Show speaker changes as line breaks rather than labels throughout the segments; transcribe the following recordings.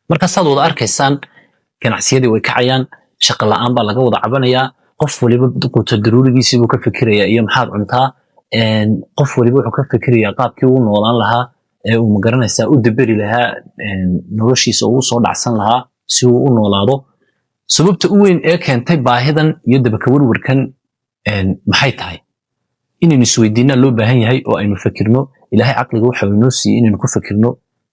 Markaasaad wada arkaysaan, ganacsiyadii way kacayaan, shaqa la'aan baa laga wada cabanayaa. Qof waliba quuto daruurigiisii buu ka fikirayaa iyo maxaad cuntaa. Qof waliba wuxuu ka fikirayaa qaabkii uu noolaan lahaa ee uu, magaranaysaa, u daberi lahaa noloshiisa oo u soo dhacsan lahaa si uu u noolaado. Sababta u weyn ee keentay baahidan iyo dabaka warwarkan maxay tahay? Inaynu isweydiinaa loo baahan yahay oo aynu fikirno. Ilaahay caqliga waxa uu inoo siiyey inaynu ku fikirno.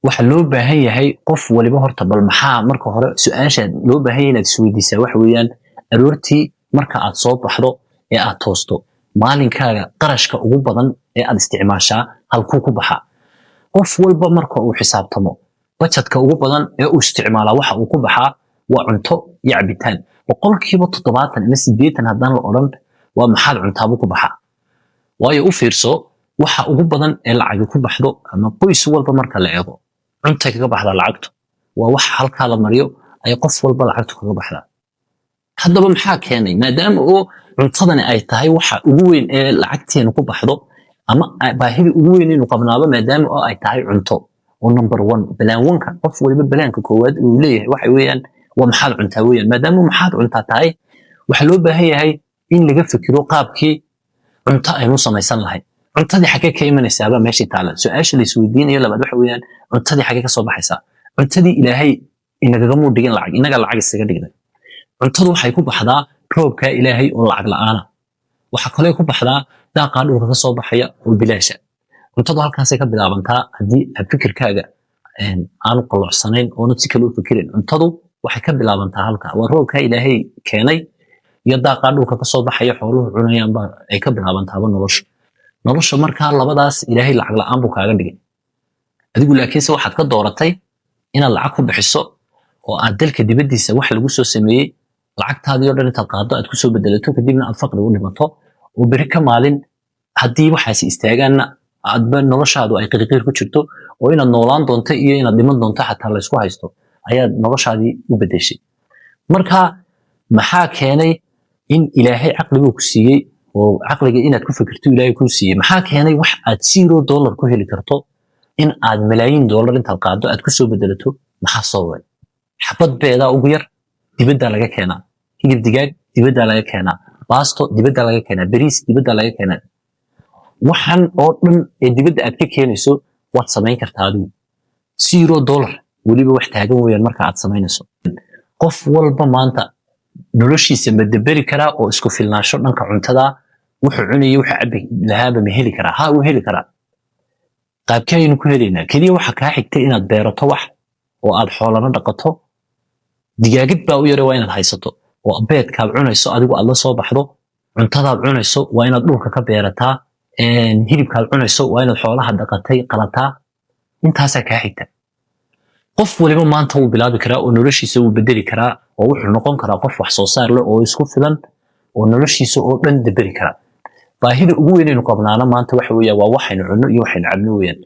Waxa loo baahan yahay qof waliba horta bal maxaa marka hore su-aasha loo baahan yahay inaad isweydiisaa waxa weeyaan: aroortii marka aad soo baxdo ee aad toosto, maalinkaaga qarashka ugu badan ee aad isticmaashaa halkuu ku baxaa? Qof walba marka uu xisaabtamo, budgetka ugu badan ee uu isticmaalaa waxa uu ku baxaa waa cunto iyo cabitaan. 70% ama 80% haddaan la odhan, waa maxaad cuntaabuu ku baxaa. Waayo, u fiirso, waxa ugu badan ee lacagi ku baxdo ama qoys walba marka la eego cuntay kaga baxdaa lacagtu. Waa wax halkaa la mariyo ay qof walba lacagtu kaga baxdaa. Haddaba maxaa keenay, maadaama oo cuntadani ay tahay waxa ugu weyn ee lacagteenu ku baxdo ama baahida ugu weyn inuu qabnaaba, maadaama oo ay tahay cunto oo number one plan one-ka, qof waliba planka koowaad uu leeyahay waxa weeyaan waa maxaad cuntaa weeyaan. Maadaama maxaad cuntaa tahay, waxaa loo baahan yahay in laga fikiro qaabkii cunto aynu samaysan lahayn. Cuntadii xaggee ka imanaysaaba meeshii taala? Su-aasha la isweydiinayo labaad waxa weeyaan: cuntadii xaggee ka soo baxaysaa? Cuntadii Ilaahay inagagamuu dhigin lacag, inaga lacag isaga dhignay. Cuntadu waxay ku baxdaa roobkaa Ilaahay oo lacag la'aana. Waxaa kaloo ku baxdaa daaqaa dhulka ka soo baxaya oo bilaasha. Cuntadu halkaasay ka bilaabantaa. Haddii fikirkaaga aanu qaloocsanayn oonad si kale u fikirin, cuntadu waxay ka bilaabantaa halka waa roobkaa Ilaahay keenay iyo daaqaa dhulka ka soo baxaya xooluhu cunayaan baa ay ka bilaabantaaba nolosha. Nolosha markaa labadaas Ilaahay lacag la'aan buu kaaga dhigay. Adigu laakiinse waxaad ka dooratay inaad lacag ku bixiso oo aad dalka dibaddiisa wax lagu soo sameeyey lacagtaadii oo dhan intaad qaado aad kusoo bedelato, kadibna aad faqri u dhimato, oo beri ka maalin haddii waxaasi istaagaanna aadba noloshaadu ay qirqiir ku jirto, oo inaad noolaan doonto iyo inaad dhiman doonto xataa laysku haysto ayaad noloshaadii u bedeshay. Marka maxaa keenay in Ilaahay caqliguu ku siiyey oo caqliga inaad ku fikirto Ilaahay kuu siiyey, maxaa keenay wax aad $0 ku heli karto in aad malaayiin dollar intaad qaado aad kusoo bedelato? Maxaa sababay? Xabad beedaa ugu yar dibaddaa laga keenaa, hilib digaag dibaddaa laga keenaa, baasto dibaddaa laga keenaa, bariis dibaddaa laga keenaa. Waxan oo dhan ee dibadda aad ka keenayso waad samayn kartaa adigu $0 weliba wax taagan weeyaan marka aad samaynayso. Qof walba maanta noloshiisa ma daberi karaa oo isku filnaansho dhanka cuntada, wuxuu cunayay, wuxuu cabi lahaaba, ma heli karaa? Ha, wuu heli karaa. Qaabkee aynu ku helaynaa? Keliya waxa kaa xigtay inaad beerato wax oo aad xoolana dhaqato. Digaagid baa u yara waa inaad haysato oo beedkaad cunayso adigu aad la soo baxdo. Cuntadaad cunayso waa inaad dhulka ka beerataa. Hilibkaad cunayso waa inaad xoolaha dhaqatay qalataa. Intaasaa kaa xigta. Qof waliba maanta wuu bilaabi karaa oo noloshiisa wuu bedeli karaa oo wuxuu noqon karaa qof wax soo saar leh oo isku filan oo noloshiisa oo dhan daberi karaa. Baahida ugu weynaynu qabnaana maanta waxa weeyaan waa waxaynu cunno iyo waxaynu cabno weeyaan.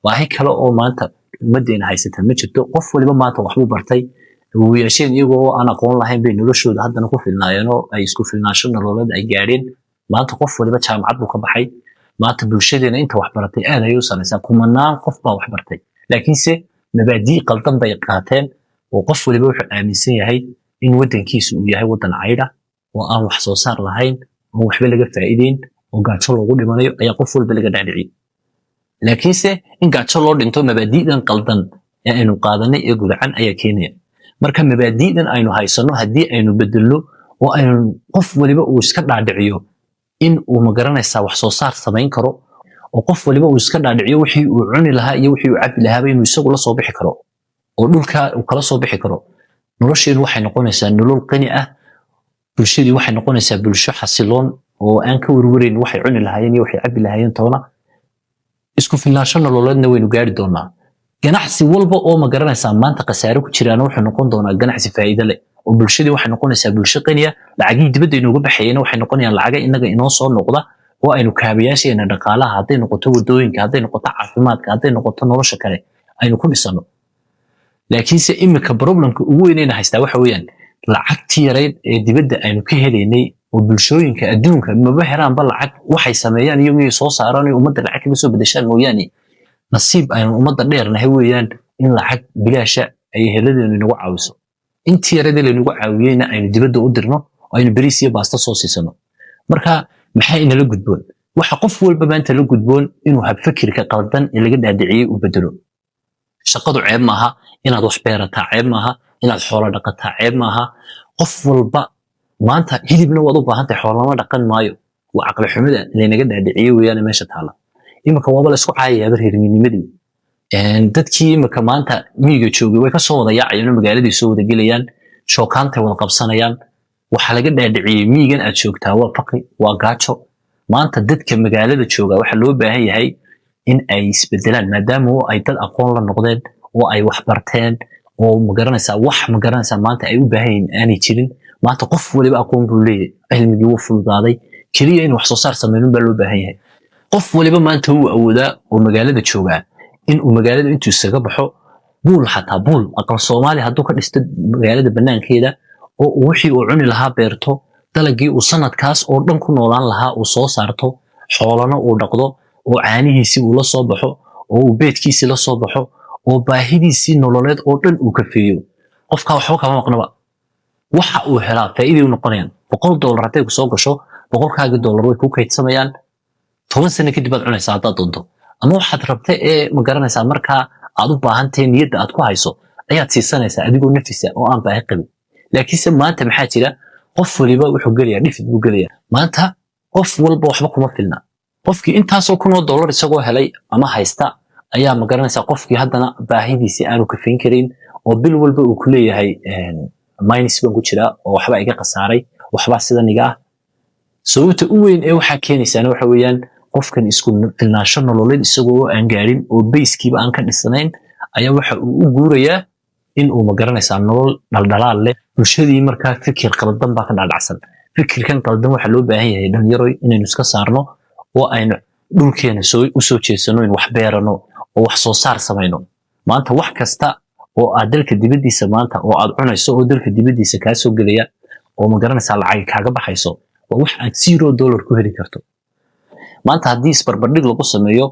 Baahi kale oo maanta ummaddeena haysata ma jirto. Qof waliba maanta waxbuu bartay. Yeesheen iyagoo aan aqoon lahayn bay noloshooda haddana ku filnaayeen oo ay isku filnaansho nololeed ay gaadheen. Maanta qof waliba jaamacad buu ka baxay. Maanta bulshadeena inta wax baratay aad ayay u saraysaa, kumanaan qof baa wax bartay, laakiinse mabaadii qaldan bay qaateen oo qof waliba wuxuu aaminsan yahay in waddankiisu uu yahay waddan caydha oo aan wax soo saar lahayn oo waxba laga faa'iideyn oo gaajo loogu dhimanayo ayaa qof walba laga dhaadhiciyey. Laakiinse in gaajo loo dhinto mabaadi'dan qaldan ee aynu qaadanay ee gudacan ayaa keenaya. Marka mabaadi'dan aynu haysano haddii aynu bedelno oo aynu qof waliba uu iska dhaadhiciyo in uu, magaranaysaa, wax soo saar samayn karo, oo qof waliba uu iska dhaadhiciyo wixii uu cuni lahaa iyo wixii uu cabi lahaaba inuu isagu la soo bixi karo oo dhulka uu kala soo bixi karo, nolosheenu waxay noqonaysaa nolol qani ah. Bulshadii waxay noqonaysaa bulsho xasiloon oo aan ka werwarayn waxay cuni lahaayeen iyo waxay cabi lahaayeen toona. Isku filnaansho nololeedna waynu gaari doonaa. Ganacsi walba oo, ma garanaysaa, maanta khasaare ku jiraana wuxuu noqon doonaa ganacsi faa'iido leh, oo bulshadii waxay noqonaysaa bulsho qaniya. Lacagihii dibadda inooga baxayena waxay noqonayaan lacaga inaga inoo soo noqda oo aynu kaabayaasheena dhaqaalaha, hadday noqoto wadooyinka, hadday noqoto caafimaadka, hadday noqoto nolosha kale, aynu ku dhisano. Laakiinse imika problemka ugu weynayna haystaa waxa weeyaan lacagtii yarayd ee dibadda aynu ka helaynay, oo bulshooyinka adduunka maba helaanba lacag. Waxay sameeyaan iyagu soo saaraan ummadda lacag kaga soo bedeshaan mooyaane. Nasiib aynu ummadda dheernahay weeyaan in lacag bilaasha ay eheladeenu inagu caawiso. Intii yaradii laynagu caawiyeyna aynu dibadda u dirno oo aynu bariis iyo baasta soo siisano. Marka maxaa inala gudboon? Waxa qof walba maanta la gudboon inuu habfakirka qaldan ee laga dhaadhiciyey u bedelo. Shaqadu ceeb maaha, inaad wax beerataa ceeb maaha, inaad xoolo dhaqataa ceeb maaha. Qof walba maanta hilibna waad u baahantahay, xoolama dhaqan maayo. Waa caqli xumida laynaga dhaadhiciyey weeyaan meesha taala. Iminka waaba la isku caayayaaba reerminimadii. Dadkii iminka maanta miyiga joogay way kasoo wada yaacayaan oo magaaladii soo wada gelayaan, shookaantay wada qabsanayaan. Waxaa laga dhaadhiciyey miyigan aad joogtaa waa faqri, waa gaajo. Maanta dadka magaalada jooga waxaa loo baahan yahay in ay isbedelaan, maadaama oo ay dad aqoon la noqdeen oo ay wax barteen oo magaranaysaa wax magaranaysaa maanta ay u baahan yihiin aanay jirin. Maanta qof waliba aqoon buu leeyahay, cilmigii wuu fududaaday, keliya in wax soo saar sameynun baa loo baahan yahay. Qof waliba maanta wuu awoodaa oo magaalada joogaa in uu magaalada intuu isaga baxo buul, xataa buul aqal Soomaali hadduu ka dhisto magaalada banaankeeda oo uu wixii uu cuni lahaa beerto, dalagii uu sanadkaas oo dhan ku noolaan lahaa uu soo saarto, xoolana uu dhaqdo, oo caanihiisii uu la soo baxo, oo uu beedkiisii la soo baxo, oo baahidiisii nololeed oo dhan uu kafeeyo, qofkaa waxba kama maqnaba. Waxa uu helaa faa'iiday u noqonayaan. $100 hadday ku soo gasho, $100-kaagii way ku kaydsamayaan. 10 sano kadib baad cunaysaa haddaad doonto, ama waxaad rabta ee ma garanaysaa markaa aad u baahantahay niyadda aad ku hayso ayaad siisanaysaa adigoo nafisa oo aan baahi qabin. Laakiinse maanta maxaa jira? Qof waliba wuxuu gelayaa dhifid buu gelayaa. Maanta qof walba waxba kuma filna. Qofkii intaasoo kun oo dollar isagoo helay ama haysta ayaa ma garanaysaa qofkii haddana baahidiisii aanu kafayn karin, oo bil walba uu ku leeyahay minus baan ku jiraa oo waxba iga khasaaray, waxbaa sidan iga ah. Sababta u weyn ee waxaa keenaysaana waxa weeyaan qofkan isku filnaansho nololeed isagoo aan gaadhin oo bayskiiba aan ka dhisnayn ayaa waxa uu u guurayaa in uu magaranaysaa nolol dhaldhalaal leh. Bulshadii markaa fikir qaldan baa ka dhacdhacsan. Fikirkan qaldan waxaa loo baahan yahay, dhalinyaro, inaynu iska saarno oo aynu dhulkeena soo u soo jeesano, in wax beerano oo wax soo saar samayno. Maanta wax kasta oo aad dalka dibaddiisa maanta oo aad cunayso oo dalka dibaddiisa kaa soo gelaya oo magaranaysaa lacag kaaga baxayso waa wax aad $0 ku heli karto. Maanta haddii isbarbardhig lagu sameeyo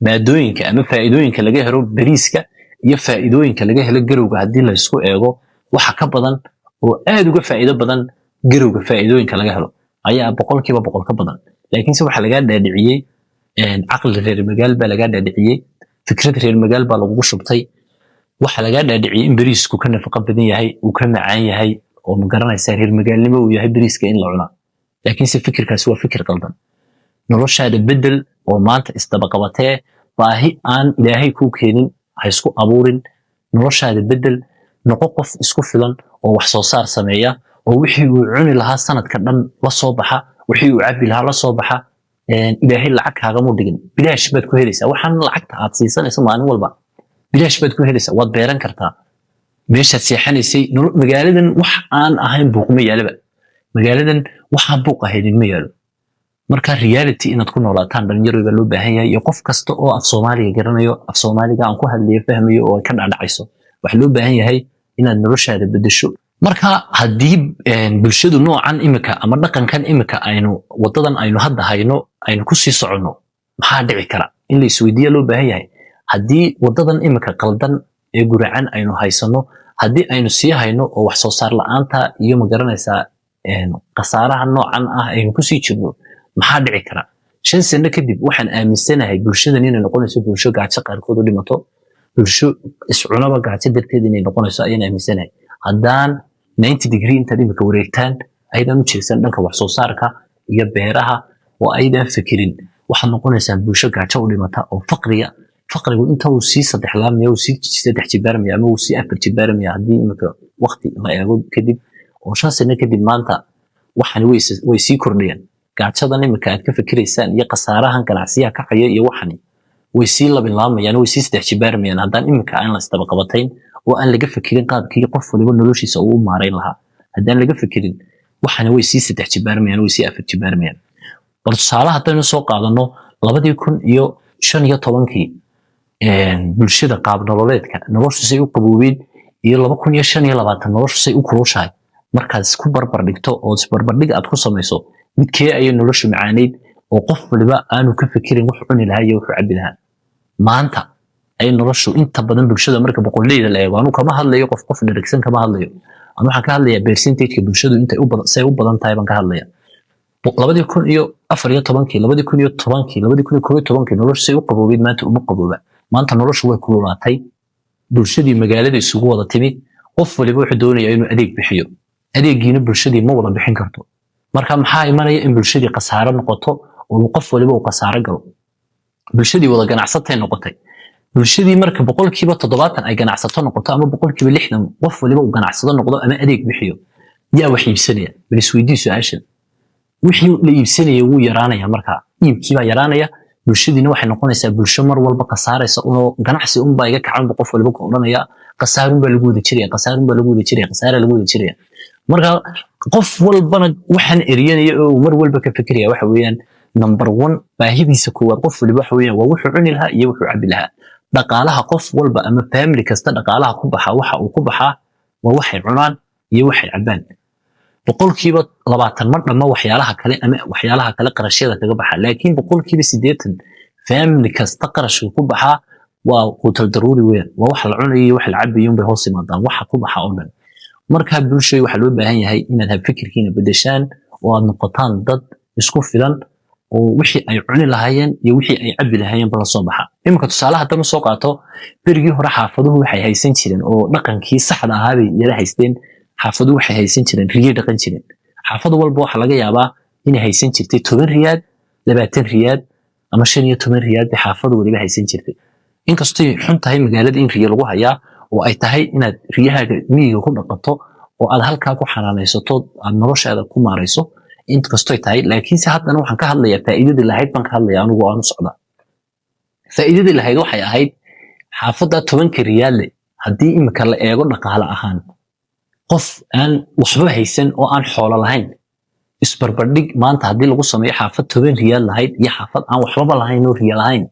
maadooyinka ama faa'iidooyinka laga helo bariiska iyo faa'iidooyinka laga helo garowga, haddii la isku eego, waxa ka badan oo aad uga faa'iido badan garowga. Faa'iidooyinka laga helo ayaa 100% ka badan. Laakiinse waxaa lagaa dhaadhiciyey caqli reer magaal baa lagaa dhaadhiciyey, fikrad reer magaal baa lagugu shubtay. Waxa lagaa dhaadhiciyey in bariisku ka nafaqo badan yahay, uu ka macaan yahay, oo ma garanaysaa reer magaalnimo uu yahay bariiska in la cunaa. Laakiinse fikirkaasi waa fikir qaldan. Noloshaada bedel oo maanta isdabaqabatee. Baahi aan Ilaahay kuu keenin ha isku abuurin. Noloshaada bedel, noqo qof isku filan oo wax soo saar sameeya, oo wixii uu cuni lahaa sanadka dhan la soo baxa, wixii uu cabi lahaa la soo baxa. Ilaahay lacag kaagamu dhigin, bilaash baad ku helaysaa. Waxaan lacagta aad siisanayso maalin walba bilaash baad ku helaysaa, waad beeran kartaa. Meeshaad seexanaysay, magaaladan wax aan ahayn buuq ma yaalaba. Magaaladan waxaan buuq ahaynin ma yaalo. Marka reality inaad ku noolaataan, dhalinyaro, baa loo baahan yahay, iyo qof kasta oo af Soomaaliga garanayo, af Soomaaliga aan ku hadlayo fahmayo oo ay ka dhacdhacayso. Waxaa loo baahan yahay inaad noloshaada bedesho. Marka haddii bulshadu noocan imika ama dhaqankan imika aynu wadadan aynu hadda hayno aynu kusii soconno, maxaa dhici kara? In la isweydiiya loo baahan yahay. Haddii wadadan imika qaldan ee guracan aynu haysano haddii aynu sii hayno oo wax soo saar la'aanta iyo magaranaysaa khasaaraha noocan ah aynu kusii jirno, maxaa dhici kara 5 sano kadib? Waxaan aaminsanahay bulshadan inay noqonayso bulsho gaajo qaarkood u dhimato, bulsho iscunaba gaajo darteed inay noqonayso ayaan aaminsanahay. Haddaan 90 degree intaad imika wareegtaan ayadaan u jeedsan dhanka wax soo saarka iyo beeraha oo aydan fikirin, waxaad noqonaysaa bulsho gaajo u dhimata oo faqriga, faqrigu inta uu sii saddex laamaya, uu sii saddex jibaarmaya ama uu sii afar jibaarmaya haddii imika waqti la eego kadib oo 5 sano kadib. Maanta waxani way sii kordhayaan. Gaajadan imika aad ka fikiraysaan iyo khasaarahan ganacsiyaha kacaya iyo waxani way sii labinlaamayaan, way sii saddex jibaarmayaan haddaan imika aan la isdabaqabatayn oo aan laga fikirin qaabkii qof waliba noloshiisa uu u maarayn lahaa. Haddaan laga fikirin, waxani way sii saddex jibaarmayaan, way sii afar jibaarmayaan. Bal tusaale haddaynu soo qaadano, 2015-kii bulshada qaab nololeedka noloshu say u qaboobeen iyo 2025 noloshu say u kulushahay markaad isku barbar dhigto oo isbarbardhig aad ku samayso, midkee ayay noloshu macaaneyd oo qof waliba aanu ka fikirin wuxuu cuni lahaa iyo wuxuu cabi lahaa maanta? Ay noloshu inta badan bulshada marka boqolleyda la eego, anu kama hadlayo qof qof dheragsan kama hadlayo, anu waxaan ka hadlayaa percentageka bulshadu intay u badan, say u badan tahay baan ka hadlaya. 2014-kii, 2010-kii, 2011-kii noloshu say u qaboobeyd maanta uma qabooba. Maanta noloshu way kululaatay. Bulshadii magaalada isugu wada timi, qof waliba wuxuu doonayaa inuu adeeg bixiyo. Adeegiina bulshadii ma wada bixin karto. Marka maxaa imanaya? In bulshadii khasaaro noqoto oo qof waliba uu khasaaro galo. Bulshadii wada ganacsatay noqotay. Bulshadii marka 70% ay ganacsato noqoto ama 60% qof waliba uu ganacsado noqdo ama adeeg bixiyo, yaa wax iibsanaya? Bal isweydii su-aashan. Wixii la iibsanaya wuu yaraanaya. Markaa iibkii baa yaraanaya. Bulshadiina waxay noqonaysaa bulsho mar walba khasaaraysa unoo ganacsi unbaa iga kacanba qof waliba ku odhanaya. Khasaarun baa lagu wada jiraya, khasaarun baa lagu wada jiraya, khasaara lagu wada jiraya. Marka qof walbana waxaan eryanaya oo uu mar walba ka fikiraya waxa weeyaan number one, baahidiisa koowaad qof waliba waxa weeyaan waa wuxuu cuni lahaa iyo wuxuu cabi lahaa. Dhaqaalaha qof walba ama family kasta dhaqaalaha ku baxa, waxa uu ku baxaa waa waxay cunaan iyo waxay cabaan. 20% ma dhamma waxyaalaha kale ama waxyaalaha kale qarashyada kaga baxa, laakiin 80% family kasta qarashka ku baxaa waa quutal daruuri weeyaan, waa wax la cunayo iyo wax la cabayo unbay hoos yimaadaan waxa ku baxa oo dhan. Marka bulshada waxaa loo baahan yahay inaad habfikirkiina bedeshaan oo aad noqotaan dad isku filan oo wixii ay cuni lahaayeen iyo wixii ay cabi lahaayeen ba la soo baxa. Iminka tusaale haddana soo qaato, berigii hore xaafaduhu waxay haysan jireen oo dhaqankii saxda ahaa bay yara haysteen. Xaafaduhu waxay haysan jireen riyay dhaqan jireen. Xaafad walba waxaa laga yaabaa inay haysan jirtay 10 riyaad, 20 riyaad ama 15 riyaad bay xaafadu waliba haysan jirtay. Inkastay xun tahay magaalada in riyo lagu hayaa oo ay tahay inaad riyahaaga miyiga ku dhaqato oo aad halkaa ku xanaanaysato, aad noloshaada ku maarayso, inkastoy tahay, laakiinse haddana waxaan ka hadlayaa faa'iidadii lahayd baan ka hadlaya anigu aan u socdaa. Faa'iidadii lahayd waxay ahayd xaafadda 10-ka riyaad leh, haddii imika la eego dhaqaale ahaan, qof aan waxba haysan oo aan xoolo lahayn isbarbardhig maanta haddii lagu sameeyo xaafad 10 riyaal lahayd iyo xaafad aan waxbaba lahayn oo riya lahayn,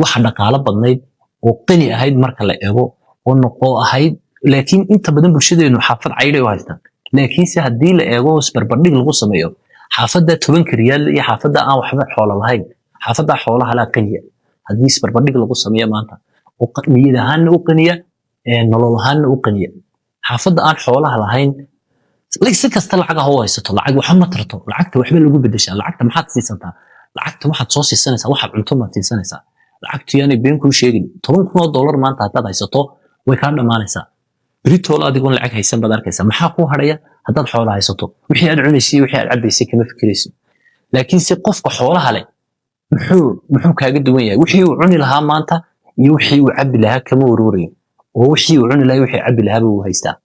waxa dhaqaalo badnayd oo qani ahayd marka la eego oo noqo ahayd. Laakiin inta badan bulshadeenu xaafad caydhay u haystaan. Laakiinse haddii la eego, isbarbardhig lagu sameeyo xaafadda 10-ka riyaal iyo xaafadda aan waxba xoolo lahayn, xaafadda xoolaha laa qaniya haddii isbarbardhig lagu sameeyo maanta, oo niyad ahaanna u qaniya, nolol ahaanna u qaniya. Xaafadda aan xoolaha lahayn si kasta lacag ha u haysato, lacag waxa ma tarto. Lacagta waxba lagu bedeshaa? Lacagta maxaad siisataa? Lacagta waxaad soo siisanaysaa waxaad cunto maad siisanaysaa. Lacagtu yaanay been kuu sheegin. $10,000 maanta haddaad haysato, way kaa dhammaanaysaa. Beritool adigoon lacag haysan baad arkaysaa. Maxaa kuu hadhaya haddaad xoola haysato? Wixii aad cunaysay iyo wixii aad cabaysay kama fikirayso. Laakiin se qofka xoolaha leh muxuu kaaga duwan yahay? Wixii uu cuni lahaa maanta iyo wixii uu cabi lahaa kama waruurayo, oo wixii uu cuni lahaa, wixii cabi lahaaba uu haystaa.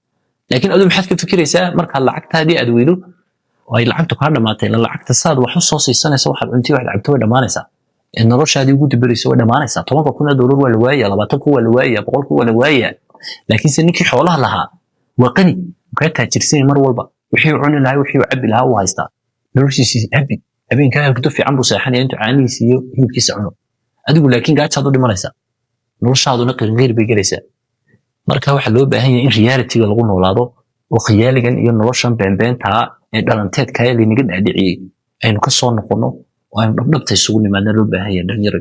Laakiin adigu maxaad ka fikiraysaa markaad lacagtaadii aad weydo oo ay lacagtu kaa dhamaatay? La lacagta saad wax u soo siisanaysa, waxaad cuntay, waxaad cabto, way dhammaanaysaa. Ee noloshaadii ugu dabaraysa way dhammaanaysaa. $10,000 waa la waayaya, 20,000 waa la waayaya, 100,000 waa la waayaya. Laakiinse ninkii xoolaha lahaa waa qani, wuu kaa taajirsan. Mar walba wixii uu cuni lahaa, wixii uu cabi lahaa uu haystaa. Noloshiisii habi, habeenkaa hurdo fiican buu seexanaya intuu caanihiisa iyo hilibkiisa cuno. Adigu laakiin gaajaad u dhimanaysaa, noloshaaduna qirinqiir bay gelaysaa. Marka waxaa loo baahan yahay in realityga lagu noolaado oo khiyaaligan iyo noloshan beenbeentaa ee dhalanteedka ee laynaga dhaadhiciyey aynu ka soo noqono oo aynu dhabdhabta isugu nimaadna loo baahan yahay. Dhalinyaro,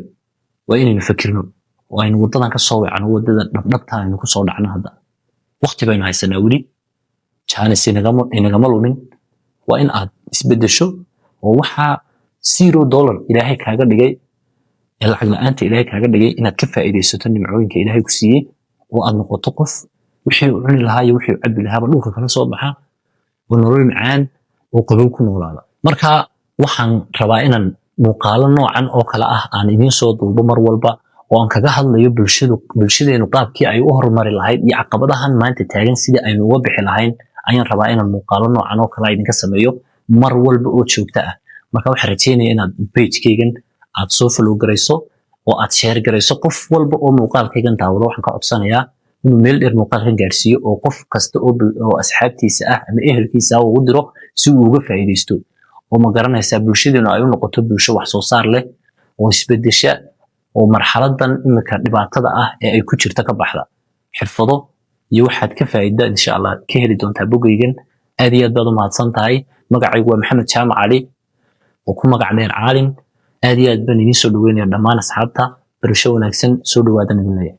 waa inaynu fakirno oo aynu wadadan ka soo weecno, wadadan dhabdhabta aynu ku soo dhacno. Hadda waqti baynu haysanaa weli, chance inagama lumin. Waa in aad isbedesho oo waxaa $0 Ilaahay kaaga dhigay ee lacag la'aanta Ilaahay kaaga dhigay inaad ka faa'iidaysato nimcooyinka Ilaahay ku siiyey oo aad noqoto qof wixii uu cuni lahaa iyo wixii uu cabi lahaaba dhulka kala soo baxa oo nolol macaan oo qabow ku noolaada. Marka waxaan rabaa inaan muuqaalo noocan oo kale ah aan idiin soo duubo mar walba oo aan kaga hadlayo bulshadu, bulshadeenu qaabkii ay u horumari lahayd iyo caqabadahan maanta taagan sidii aynu uga bixi lahayn ayaan rabaa inaan muuqaalo noocan oo kale idinka sameeyo mar walba oo joogto ah. Marka waxaan rajeynaya inaad pagekaygan aad soo follow garayso oo aad share garayso. Qof walba oo muuqaalkaygan daawado waxaan ka codsanayaa inuu meel dheer muuqaalkan gaarsiiyo oo qof kasta oo asxaabtiisa ah ama ehelkiisa ah ugu diro si uu uga faa'iidaysto, oo ma garanaysaa, bulshadeenu ay u noqoto bulsho wax soo saar leh oo isbedesha oo marxaladan imika dhibaatada ah ee ay ku jirta ka baxda. Xirfado iyo waxaad ka faa'iida insha Allah ka heli doontaa bogaygan. Aad iyo aad baad u mahadsan tahay. Magacaygu waa Maxamed Jaamac Cali oo ku magac dheer Caalim. Aad iyo aad baan idiin soo dhaweynaya dhammaan asxaabta. Barasho wanaagsan, soo dhawaadan idin leeyahay.